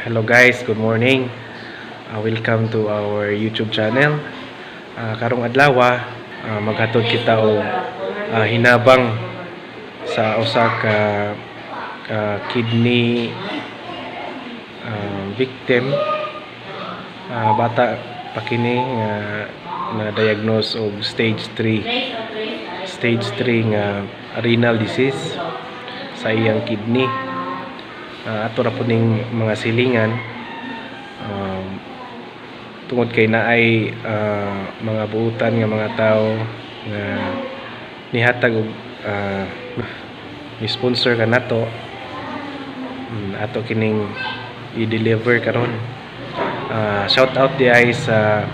Hello guys, good morning. Welcome to our YouTube channel. Karong adlaw, maghatod kita og hinabang sa usa ka kidney victim. Bata pa kini nga na-diagnose og stage 3. Stage 3 nga renal disease sa iyang kidney. Ato ra po ning mga silingan tungod kay naay mga buutan nga mga tao nga nihatag og ni sponsor ka nato, ato kining i-deliver karon. Shout out di ay sa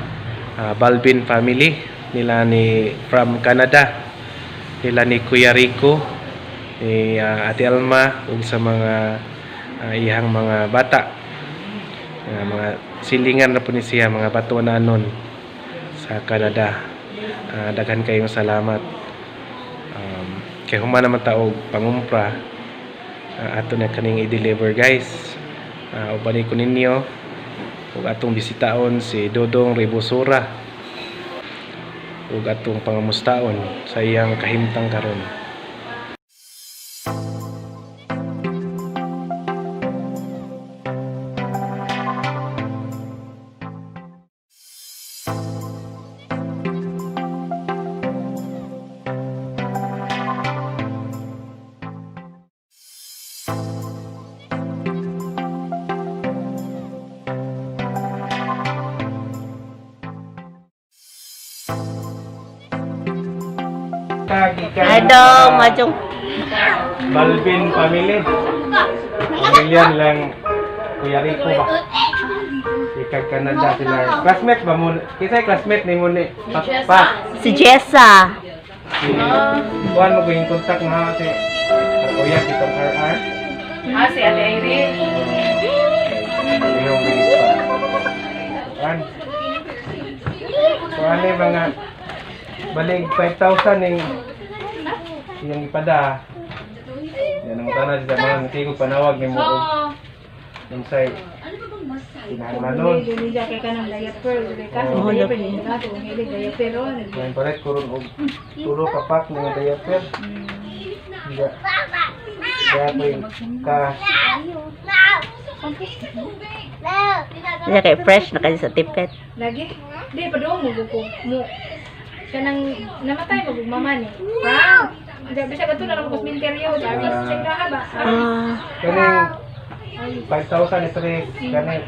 Balvin family nila ni from Canada, nila ni Kuya Rico, ni Ate Alma ug sa mga iyang mga bata. Mga silingan na po ni siya, mga batunanon sa Canada. Daghan kayong salamat. Kay human naman ta og pangumpra, ato na kaning i-deliver, guys. Ubani ko ninyo ug atong bisitaon si Dodong Rebosura ug atong pangamustaon sa iyang kahimtang karon. Ay dong, majong. Balvin family. Pamilya nilang Kuya Rico ba? Ikag Canada sila. Classmate ba mo? Kinsa classmate ni mo ni? Pa, pa. Si Jessa. Si Kuan mo ko yung contact na si Kuya kitong RR. Ah, si Ate Irene. Iyong bilis pa. Kuan. Kuan ni mga balig 5,000 ning iyang ipada. Yan ang tanan sa mga tigog panawag ni mo og Oo. unsay kinahanglanon. Dili kay kanang diaper, dili ka Oo. diaper dili ka kung hilig diaper oh. Ngayon palit ko ron og tulo ka pack ng diaper. Hindi. Kaya ko yung cash. Siya kay fresh na kasi sa tipet. Lagi. Di pa doon mo ko mo. Kanang namatay mo mama ni. Frank. Di bisa ka na lang ko sementeryo, Jarvis check na ba? Kaning 5,000 ito rin. Kaning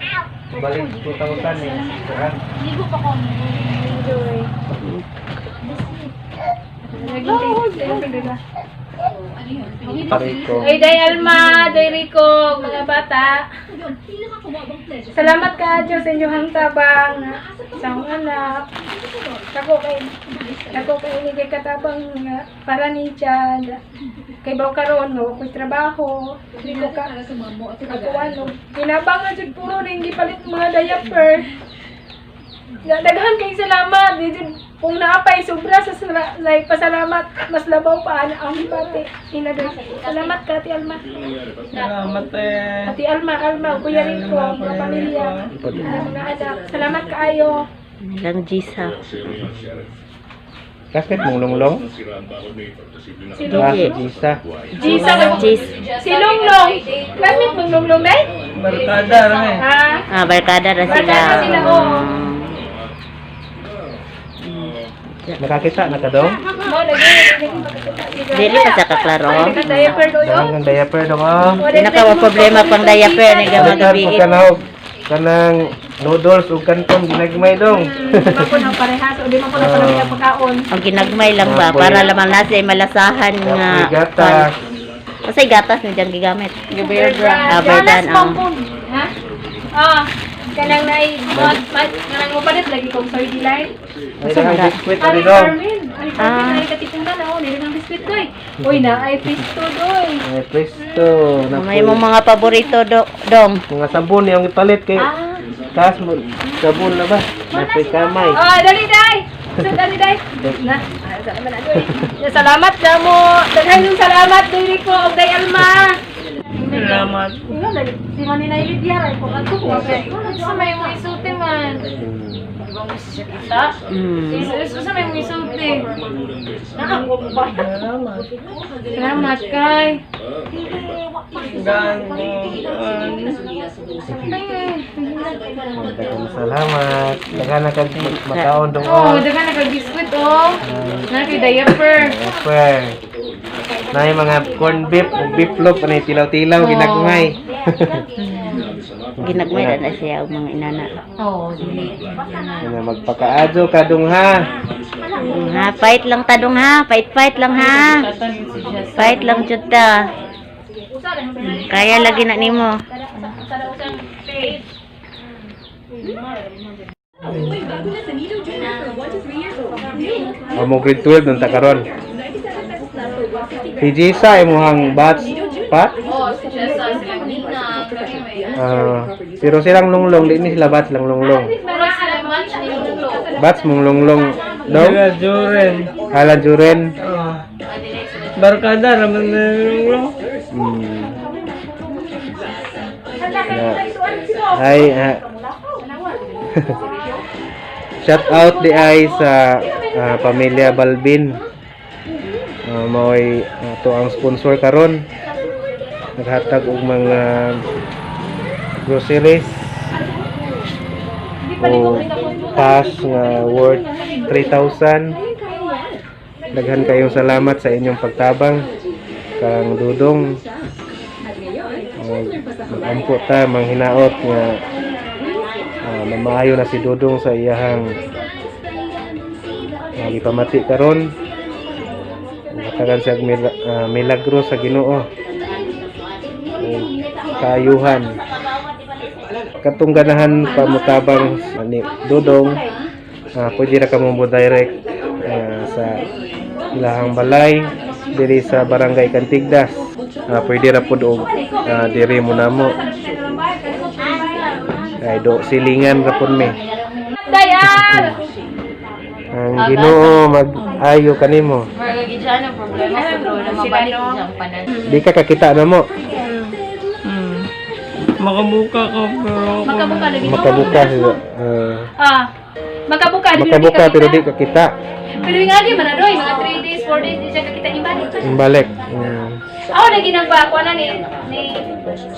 balik 2,000 eh. Kuan. Ligo pa ko. Enjoy. Lagi. Rico. Ay, Day Alma, Day Rico, mga bata. Salamat ka, Diyos, sa inyong tabang sa akong anak. Ako kay ini kay katabang nga para ni Chad. Kay baw karon no, ako'y trabaho. Di ko ka ako ano. Kinabang na jud puro ning gipalit mga diaper. Na, daghan kay salamat. Di jud kung naapay sobra sa like pasalamat mas labaw pa ana ang pati. Ina doy. Salamat ka, Ate Alma. Salamat eh. Ate Alma, Alma, Kuya Rico, mga pamilya, mga anak. Salamat kaayo. Lang Jessa. Classmate mong lunglong? Si Ah, Lunglong. si Gisa. Gisa Lang Jis. Si Lunglong. Classmate mong Lunglong, day? Barkada rami. Ha? Ah, barkada ra sila. Barkada sila, oo. Nakakita na ka daw? Mo, lagi, lagi, makakita sila. Dili pa sa kaklaro. Ay, naka-diaper doy, oh. Dahang ng diaper daw ah. Di na ka problema pang diaper ni Balikan gabi. po ka na og kanang noodles ug kanton ginagmay dong. Di man po na parehas o di man po na parehas ang pagkaon. Ang ginagmay lang ba para lamang nasa ay malasahan nga. May gatas. Kasi gatas ni diyang gigamit. Bear brand. Ah, bear brand, Jonas ah. Pompon. Ha? Ah, kanang nai kanang mo palit lagi kong soy delight. May dahang biskwit Ari ari dong. Carmen, Ari Carmen, Ah. ay katipunan ako, nila ng biskwit doy. Uy, na ay pisto doy. May presto na May mong mga paborito do, dong. mga sabon yung ipalit kay Ah. taas mo sabon na ba? May pre kamay. Ah, dali day. So, dali day. Na, salamat na doy. Salamat na mo. Daghan yung salamat doy Rico og day Alma. Salamat. Sa may mga isulti man. Di ba mo siya kita? Sa may mga isulti. Salamat. Salamat kay. Gaan ko. Daghang salamat. Daghan na kag makaon dong. Oh, daghan na kag biskwit oh. Na kay diaper. Super. Na yung mga corn beef o beef loaf ano yung tilaw-tilaw ginagmay. Ginagmay na na siya og mga inana. Oh, dili. Ano, magpakaadyo ka dong ha. Ha, fight lang ta dong ha. Fight fight lang ha. Fight lang jud ta. Kaya lagi na nimo. O mo grade 12 nung takaron. Si Jisa imuhang batch pa. Oh, si Jessa, sila Nina. Ah, pero silang lunglong di ni sila batch lang lunglong. Mura sila match ni Lolo. Batch mong lunglong daw. Sila Joren. Hala Juren. Ah. Barkada raman na yung Na. Ay, ah. Shout out di ay sa pamilya Balbin. Mao'y to ang sponsor karon. Naghatag og mga groceries o cash nga worth 3,000. Daghan kayong salamat sa inyong pagtabang kang Dudong. Mag-ampo ta manghinaot nga mamaayo na si Dudong sa iyahang gipamati karon. Hatagan siya og milagro sa Ginoo. Ug kaayuhan. Katong ganahan pa motabang ni Dudong, pwede ra kamo mo direct sa ilahang balay diri sa Barangay Cantigdas. Pwede ra pud og diri mo namo. Kay do silingan ra pud mi. Dayal! Ang Ginoo mag-ayo kanimo. Mura lagi dyan ang problema sa drone na mabalik siya ang panan. Di ka kakita na mo. Makabuka ko pero ako. Makabuka lagi. Makabuka siya. Ah, makabuka di Makabuka pero di kakita. Pero yung agi man adoy, mga 3 days, 4 days di siya kakita ibalik. Balik. Ako lagi nang pa kuha na ni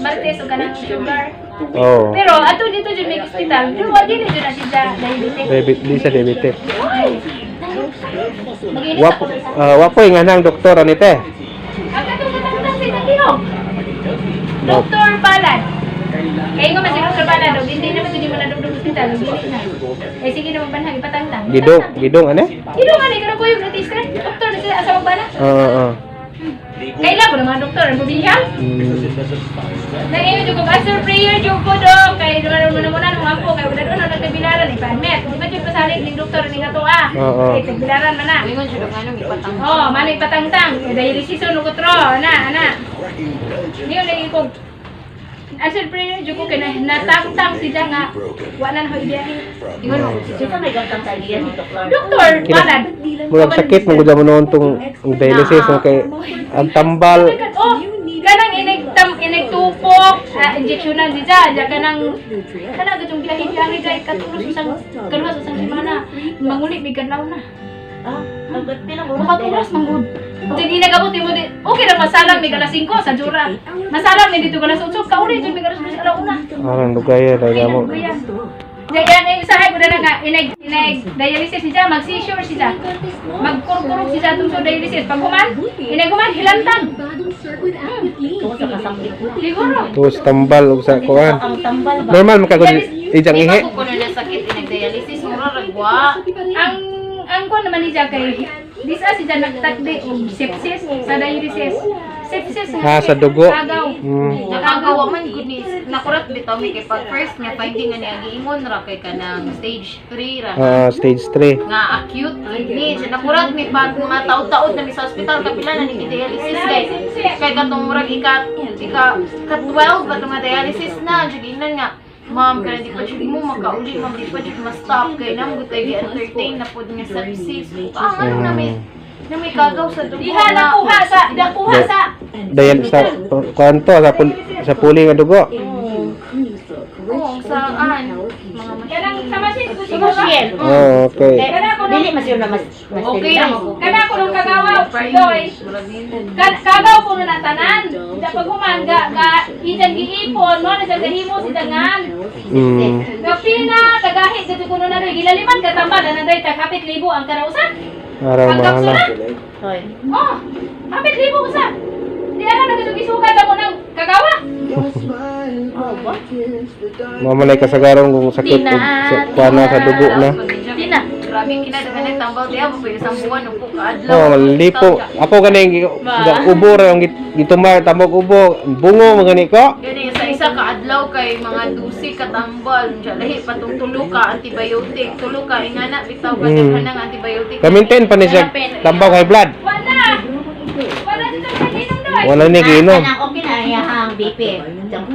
Martes o kanang sugar. Oh. Pero ato dito jud may hospital, di wa dili jud na siya diabetic. Debit di sa diabetes. Mag-init Wapo ako. wapo nga nang doktor ani te. Ang katong matangtang sa Tihog. Doktor Palad. Kaya nga man si Doktor Palad, og hindi naman jud mo na dugdug hospital, og dili na. Eh sige naman panhang ipatangtang. Gidong, gidong ani? Gidong ani kanang kuyog na sister. Doktor na sila asawa ba na? Oo, oo. Kailan ko naman doktor ang probinsya? Nangayon jud ko answer prayer jud ko dong kay duman mo na muna nung ampo kay wala doon nagkabilaran eh panmet. Di ba jud pasalig ning doktor ni nga to ah. Oo. Kay tagbilaran man na. Ingon siya nga nung ipatang. Oh, manay patangtang. Kay dialysis no kutro na ana. Niyo lagi ko answer prayer jud ko kay natangtang siya nga wa na na ibiyahe. Ingon mo, sino may gantang talian ni Doktor? Doktor, palad. Murag sakit mo gud mo noon tong ang dialysis no kay ang tambal. Oh, kanang inig tam inig tupok, injeksyonan di ja, ja kanang kanang gatong biyahe biyahe kay katulos usang kaluwas usang semana. Manguli mig kadlaw na. Ah, pilang oras Makatulas manggod. Di nagabot mo di. Okay ra masalang mig alas 5 sa Jura. Masalang mi dito alas 8, kauli jud mig alas 2 alauna. Arang dugaya dai mo. Ja yan eh usahay ko na nga inig inig dialysis siya, mag-seizure siya. Magkurkurog siya atong sa dialysis. Pag human, inig human hilantang. Tungkol sa kasakit. Siguro. Tuos tambal ug sa kuan. Ang tambal ba? Normal makagud ijang Di ihi. ba ko kuno na sakit inag-dialysis mura ragwa. Ang kuan naman ni siya kay disa siya nagtakdi og sepsis sa dialysis. Sepsis nga Ha, sa dugo. Agaw. Nakagawa man gud ni nakurat bitaw mi kay pag first nga finding nga niya giingon ra kay kanang stage 3 ra. Stage 3. Nga acute kidney. Siya nakurat mi pag mga taod-taod na mi sa ospital kapila na ni dialysis guys. Kay katong murag ika ka 12 ba nga dialysis na siya giingnan nga ma'am, kaya di pa jud mo makauli, ma'am, di pa jud ma-stop. Kaya na, mo tayo entertain na po nga sepsis. Ah, ano na may Na may kagaw sa dugo. Diha nakuha sa nakuha sa Dahil sa kuan to sa puli nga dugo. Oo, saan? Mga Kanang sa machine ko Sa siguro. machine. Oh, okay. Dili mas yun na mas mas Okay ra mo. Kana ko nung kagawa, Doy. Kagaw ko na tanan. Sa paghuman ga ga idan giipon mo na sa gahimo si dangan. Gapina kagahi dito ko na doy gilaliman katambal na nanday tag hapit libo ang karausan. Araw Ang mahala. kapsula. Hoy. Oh, hapit libo usa. Di ara na gisugat mo nang kagawa. Mao man ay kasagaron kung sakit og sa kuan na sa dugo na. Tina. Grabe kinadaghan ng tambal diha mo pa isang buwan upo ka adlaw. Oh, lipo. Ako gani ubo ra yung gitumar tambok ubo. Bungo man gani ko. Gani sa isa ka adlaw kay mga 12 ka tambal, Diya, lahi patong tulo ka antibiotic, tulo ka ingana bitaw ba daghan ng antibiotic. Kaminten pa ni siya tambak high blood. Wala. Wala dito sa ginom doy. Wala ni giinom. Kanang okay na iyahang BP.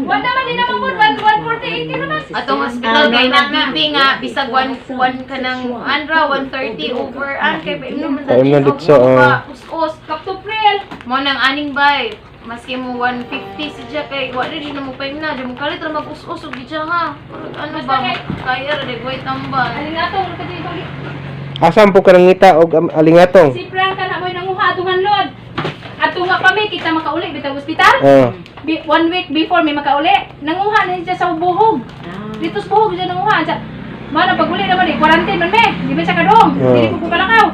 Wala man din naman po 148 naman. Atong hospital kay nag-BP nga bisag 1 1 kanang anra 130 over an kay paimnom man Paimnom dito dito, oh. Us-us Kaptupril. mo nang aning bay maski mo 150 si siya kay wa rin na mo paimna di mo kalit ra mag-us-us og gidya ha. Murag ano Basta ba kaya ra di goy tambal. Alin nga tong kasi Asa po ka nangita og alingatong? Si Frank na mo'y nanguha atungan lod. Ato nga pa may kita makauli bitaw ospital. Oh. One week before may makauli. Nanguha na siya sa buhog. Dito sa buhog siya nanguha. Siya, mana pag uli naman eh, quarantine man me. Di ba siya kadong? Dili ko kalakaw.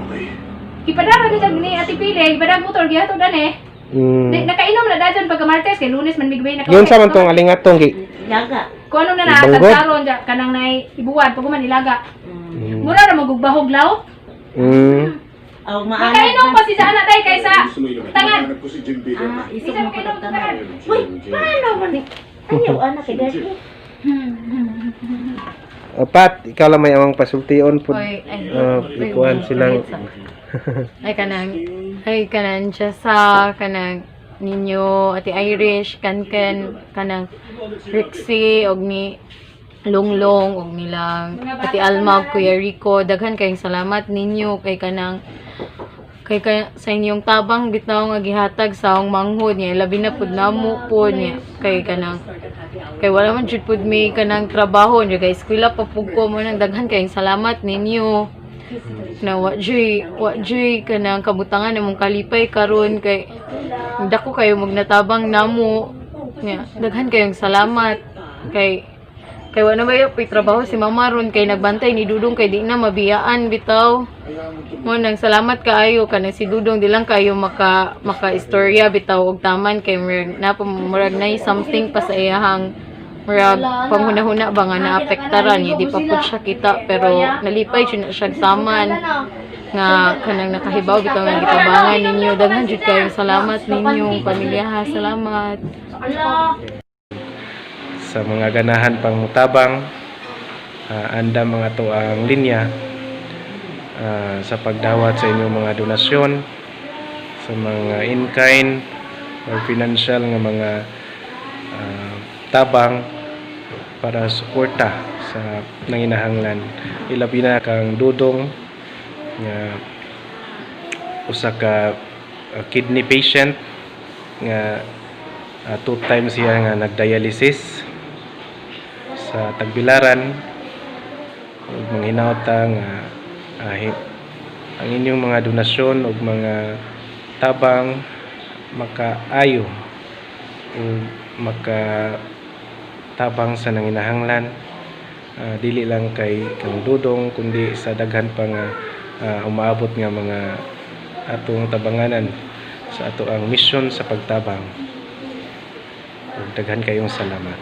Ipadara ni siya ni Ate Pili, ipadara motor gihatod dan eh. Di, nakainom na dajon pagka Martes kay Lunes man migway nakauli. Yun sa man tong alingatong gi. Laga. Kung ano na na Ibanggod. karon ja kanang nay ibuwad pag man ilaga. Mura ra magugbahog law. Aw maana. Nakainom pa si sa anak day kaysa tangad. Ah, Isa isog mo makainom ka tangad. Uy, paano man ni? Ayaw ana kay dadi. Oh, Pat, ikaw lang may amang pasultion po. Oy, ay. Oh, ikuan silang Ay kanang siya sa kanang ninyo Ate Irish Kanken kanang Rixie og ni Lunglong og nilang Ate Alma og Kuya Rico, daghan kayong salamat ninyo kay kanang kay sa inyong tabang bitaw nga gihatag sa akong manghod niya, labi na pud namo pud niya kay kanang kay wala man jud pud mi kanang trabaho niya kay eskwela pa pud ko mo nang daghan kayong salamat ninyo na wa juy kanang kabutangan imong kalipay karon kay dako kayo magnatabang namo nya. Daghan kayong salamat kay kay wa na ba yung trabaho si mama ron kay nagbantay ni Dudong kay di na mabiyaan bitaw mo nang salamat kaayo kanang si Dudong di lang kayo maka maka istorya bitaw og taman kay murag na murag nay something pa sa iyahang murag panghuna-huna ba nga naapektaran niya, di pa pud siya kita pero nalipay jud na siya taman nga kanang nakahibaw bitaw nga gitabangan ninyo. Daghan jud kayong salamat ninyong pamilya ha. Salamat. Sa mga ganahan pang mutabang, andam mga to ang linya sa pagdawat sa inyong mga donasyon sa mga in-kind or financial nga mga tabang para suporta sa nanginahanglan, ilabi na kang Dudong nga usa ka kidney patient nga two times siya nga nagdialysis sa Tagbilaran ug manghinawta nga ang inyong mga donasyon ug mga tabang makaayo ug makatabang sa nanginahanglan, dili lang kay kang Dudong kundi sa daghan pa nga umaabot nga mga atong tabanganan sa ato ang misyon sa pagtabang. Ug daghan kayong salamat.